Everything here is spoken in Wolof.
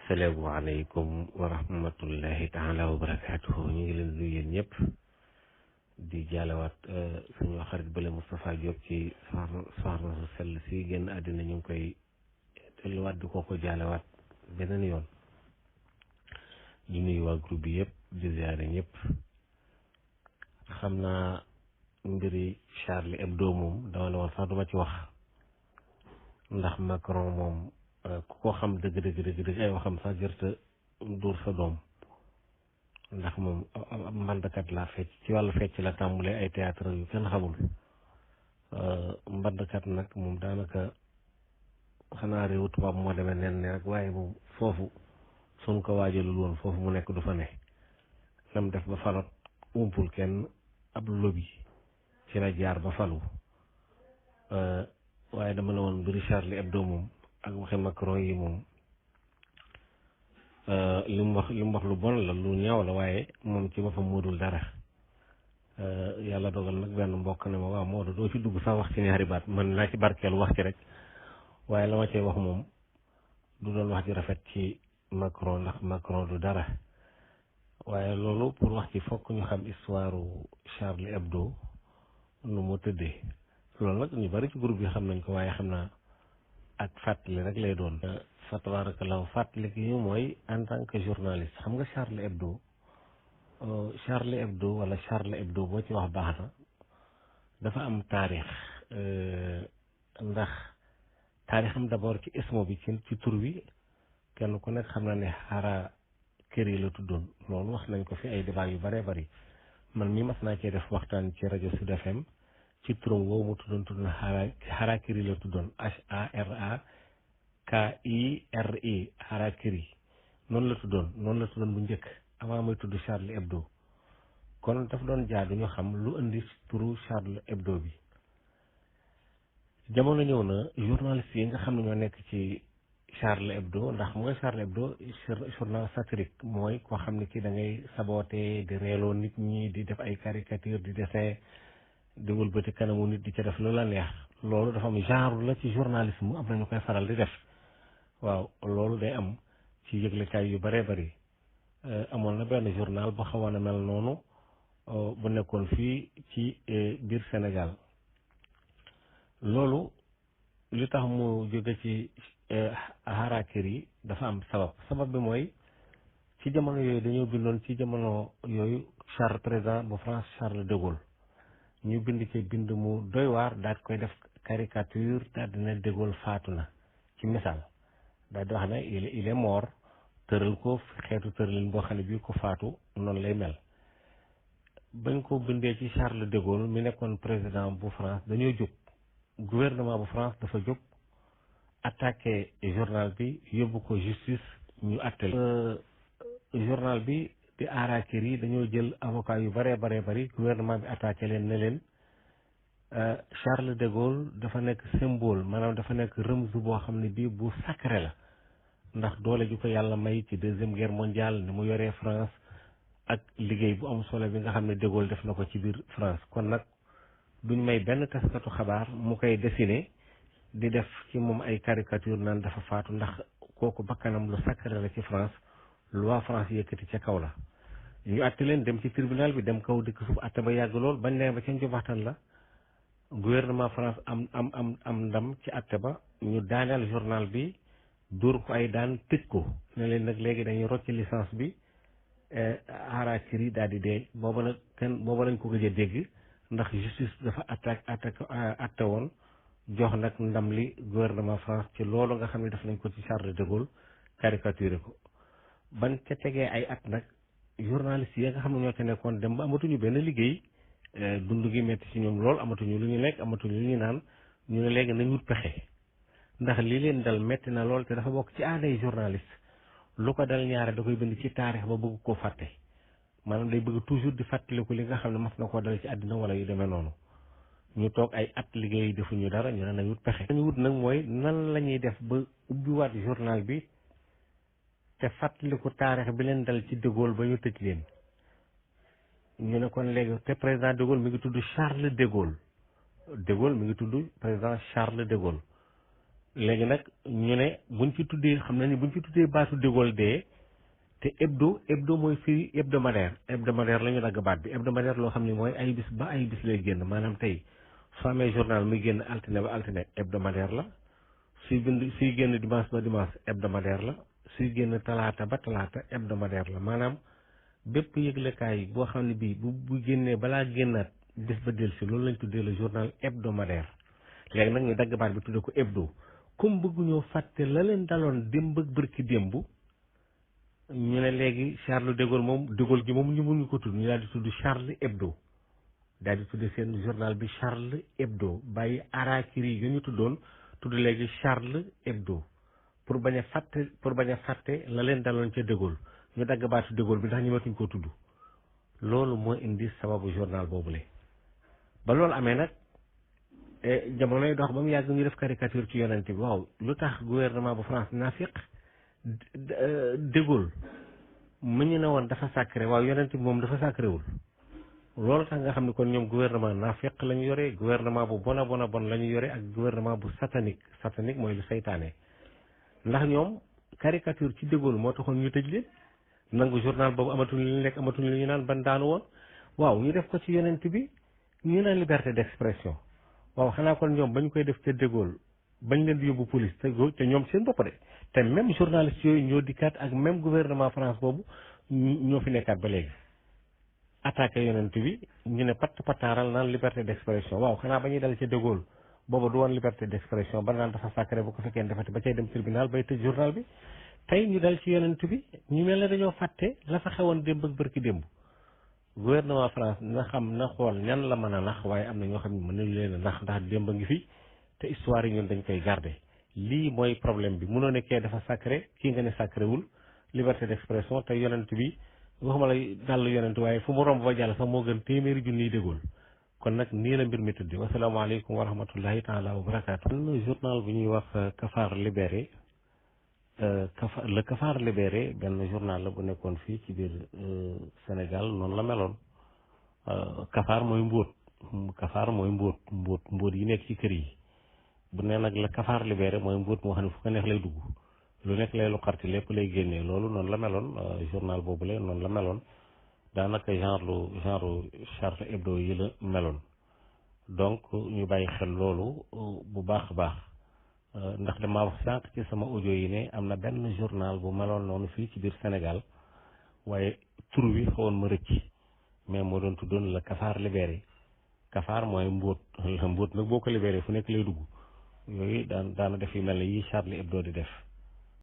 salaamaaleykum wa rahmatullahi taala wa barakaatuhu. ñu ngi leen nuyu yéen ñëpp di jaalewaat suñu xarit bële Moustapha Diop ci soxna su sell si génn àddina. ñu ngi koy delluwaat di ko jaalewaat beneen yoon. di nuyu waa groupe bi yëpp di ziare ñëpp. xam naa mbiri Charlie Hebdo moom dama ne woon sax duma ci wax ndax Macron moom ku ko xam dëgg ay waxam sax jërta dóor sa doom ndax moom mbandkat laa fecc ci wàllu fecc la tàmbulee ay théâtre yu kenn xamul. mbandkat nag moom daanaka xanaa réewu tubaab moo demee nen ne rek waaye moom foofu suñ ko waajalul woon foofu mu nekk du fa ne. lam def ba falot umpul kenn, ab lobby ci la jaar ba falu. waaye dama la woon mbiri Charlie Hebdo moom ak waxi Macron yi moom li mu wax lu bon la, lu ñaaw la, waaye moom ci boppam moo dul dara. yàlla dogal nag benn mbokk ne ma waaw Maodo doo ci dugg sax wax ci ñaari baat, man naa ci barkeelu wax ci rek, waaye la ma cay wax moom du doon wax ji rafet ci Macron ndax Macron du dara. waaye loolu pour wax ci fokk ñu xam histoire Charlie Hebdo nu mu tëddee. loolu nag ñu bari ci groupe bi xam nañ ko, waaye xam naa ak fàttali rek lay doon. fa tabarakallahu fàttali gi mooy en tant que journaliste, xam nga Charlie Hebdo wala Charlie Hebdo boo ci wax baax na, dafa am taarix. ndax taarixam d'abord ci ismo bi ci tur wi kenn ku nekk xam na ne Harakiri la tuddoon. loolu wax nañ ko fi ay débat yu bëree bëri. man mii mas naa cee def waxtaan ci rajo Sud FM ci turam woowu mu tuddoon Harakiri la tuddoon, HARAKIRI Harakiri noonu la tuddoon bu njëkk avant muy tudd Charlie Hebdo. kon daf doon jaadu ñu xam lu indi turu Charlie Hebdo bi. jamono ñëw na journaliste yi nga xam ne ñoo nekk ci Charlie Hebdo, ndax mu nga Charlie Hebdo journal satirique, mooy koo xam ne ki da ngay saboté di reeloo nit ñi, di def ay caricature, di dessin, di wëlbati kanamu nit di ca def lu la neex. loolu dafa am genre la ci journalisme, am na ñu koy faral di def. waaw loolu day am ci yëglekaay yu bëree bëri. amoon na benn journal bu xawoon a mel noonu bu nekkoon fii ci biir Sénégal. loolu li tax mu jóge ci Harakiri dafa am sabab bi mooy ci jamono yooyu dañoo bindoon ci jamono yooyu président bu France Charles de Gaulle, ñu bind ci bind mu doy waar, daal koy def caricature, daal dina de Gaulle faatu na ci misaal, daal di wax ne il est mort, tëral ko xeetu tëralin boo xam ne bii ko faatu noonu lay mel. bañ ko bindee ci Charles de Gaulle mi nekkoon président bu France, dañoo jóg, gouvernement bu France dafa jóg attaqué journal bi, yóbbu ko justice, ñu attel journal bi di Harakiri yi dañoo jël avocat yu bëree bëri, gouvernement bi attaqué leen ne leen Charles de Gaulle dafa nekk symbole, maanaam dafa nekk rëmzu boo xam ne bii bu sacré la, ndax doole ju ko yàlla may ci deuxième guerre mondiale, ni mu yoree France ak liggéey bu am solo bi nga xam ne de Gaulle def na ko ci biir France. kon nag duñ may benn taskatu xabaar mu koy dessiné di def ci moom ay caricature naan dafa faatu, ndax kooku bakkanam lu sacré la ci France, loi France yëkkati ca kaw la. ñu àtte leen dem ci tribunal bi, dem kaw dëkk suuf, àtte ba yàgg lool, bañ leen ba ca njobaxtan la gouvernement France am ndam ci àtte ba, ñu daaneel journal bi, dóor ko ay daan, tëj ko, ne leen nag léegi dañuy rocc licence bi. Harakiri daal di dee. booba lañ ko gëj a dégg, ndax justice dafa atte woon jox nag ndam li gouvernement France ci loolu nga xam ne def nañ ko ci Charles de Gaulle, caricaturé ko. ban ca tegee ay at nag journaliste yi nga xam ne ñoo ca nekkoon dem ba amatuñu benn liggéey, dund gi metti ci ñoom lool, amatuñu lu ñu lekk, amatuñu lu ñu naan, ñu ne léegi nañ wut pexe, ndax li leen dal metti na lool, te dafa bokk ci aaday journaliste. lu ko dal ñaare da koy bind ci taarix ba bëgg koo fàtte, maanaam day bëgg toujours di fàttaliku li nga xam ne mas na koo dal ci àddina wala yu demee noonu. ñu toog ay at liggéey defuñu dara, ñu ne nañ wut pexe. nañ wut nag mooy nan la ñuy def ba ubbiwaat journal bi te fàttaliku taarix bi leen dal ci de Gaulle ba ñu tëj leen. ñu ne kon léegi te président de Gaulle mi ngi tudd Charles de Gaulle, mi ngi tudd président Charles de Gaulle. léegi nag ñu ne buñ ci tuddee xam na ni buñ ci tuddee baatu De Gaulle dee te hebdo mooy fii hebdomadaire la ñu dagg baat bi hebdomadaire loo xam ne mooy ay bis ba ay bis lay génn maanaam tey soo amee journal muy génn altine ba altine hebdomadaire la suy génn dimanche ba dimanche hebdomadaire la suy génn talaata ba talaata hebdomadaire la maanaam bépp yëglekaay boo xam ne bii bu génnee balaa génnaat bis ba dellusi loolu lañ tuddee le journal hebdomadaire léegi nag ñu dagg baat bi tuddee ko hebdo comme bëgguñoo fàtte la leen daloon démb ak bërki démb ñu ne léegi Charles de Gaulle moom de Gaulle gi moom ñu mun ñu ko tudd ñu daal di tudd Charlie Hebdo daal di tudd seen journal bi Charlie Hebdo bàyyi Harakiri yi ñu tuddoon tudd léegi Charlie Hebdo pour bañ a fàtte la leen daloon ca de Gaulle ñu dagg baatu de Gaulle bi ndax ñu matuñ koo tudd loolu moo indi sababu journal boobule. ba loolu amee nag jamonoy dox ba mu yàgg ñu def caricature ci yonent bi waaw lu tax gouvernement bu France naafiq de Gaulle mu ñu ne woon dafa sacré waaw yonent bi moom dafa sacré wul loolu tax nga xam ne kon ñoom gouvernement naafiq la ñu yore gouvernement bu bon a bon la ñu yore ak gouvernement bu satanique mooy lu saytaane ndax ñoom caricature ci de Gaulle moo taxoon ñu tëj leen nangu journal boobu amatuñ li ñu lekk amatuñ li ñu naan ban daanu woon waaw ñu def ko ci yonent bi ñu naan liberté d'expression waaw xanaa kon ñoom bañ koy def ca de Gaulle bañ leen di yóbbu police te ñoom seen bopp de te même journaliste yooyu ñoo dikkaat ak même gouvernement France boobu ñoo fi nekkaat ba léegi attaqué yonent bi ñu ne pataaral naan liberté d'expression waaw xanaa ba ñuy dal ca de Gaulle boobu du woon liberté d'expression ba naan dafa sacré bu ko fekkee defati ba cay dem tribunal bay tëj journal bi tey ñu dal ci yonent bi ñu mel ne dañoo fàtte la fa xewoon démb ak bërki démb gouvernement France na xam na xool ñan la mën a nax waaye am na ñoo xam ne mën nañu leen a nax ndax démb a ngi fi te histoire yi ñun dañ koy garder lii mooy problème bi mënoo nekkee dafa sacré kii nga ne sacré wul liberté d'expression te yonent bi waxuma la dàll yonent waaye fu mu romb ba jàll sax moo gën téeméeri junniy déggool kon nag nii la mbir mi tëdd wasalaamaaleykum wa rahmatullahi taala wa barakaatu. journal bu ñuy wax Cafard Libéré le Cafard Libéré benn journal la bu nekkoon fii ci biir Sénégal noonu la meloon Cafard mooy mbóot yi nekk ci kër yi bu ne nag le Cafard Libéré mooy mbóot moo xam ne fu ko neex lay dugg lu nekk lay lu xarti lépp lay génnee loolu noonu la meloon journal boobule noonu la meloon daanaka genre Charlie Hebdo yi la meloon donc ñu bàyyi xel loolu bu baax a baax ndax dama wax sànq ci sama audio yi ne am na benn journal bu meloon noonu fii ci biir Sénégal waaye tur wi xawoon ma rëcc mais moo doon tuddoon le Cafard Libéré Cafard mooy mbóot nag boo ko libéré fu nekk lay dugg yooyu daana def yu mel ne yi Charlie Hebdo di def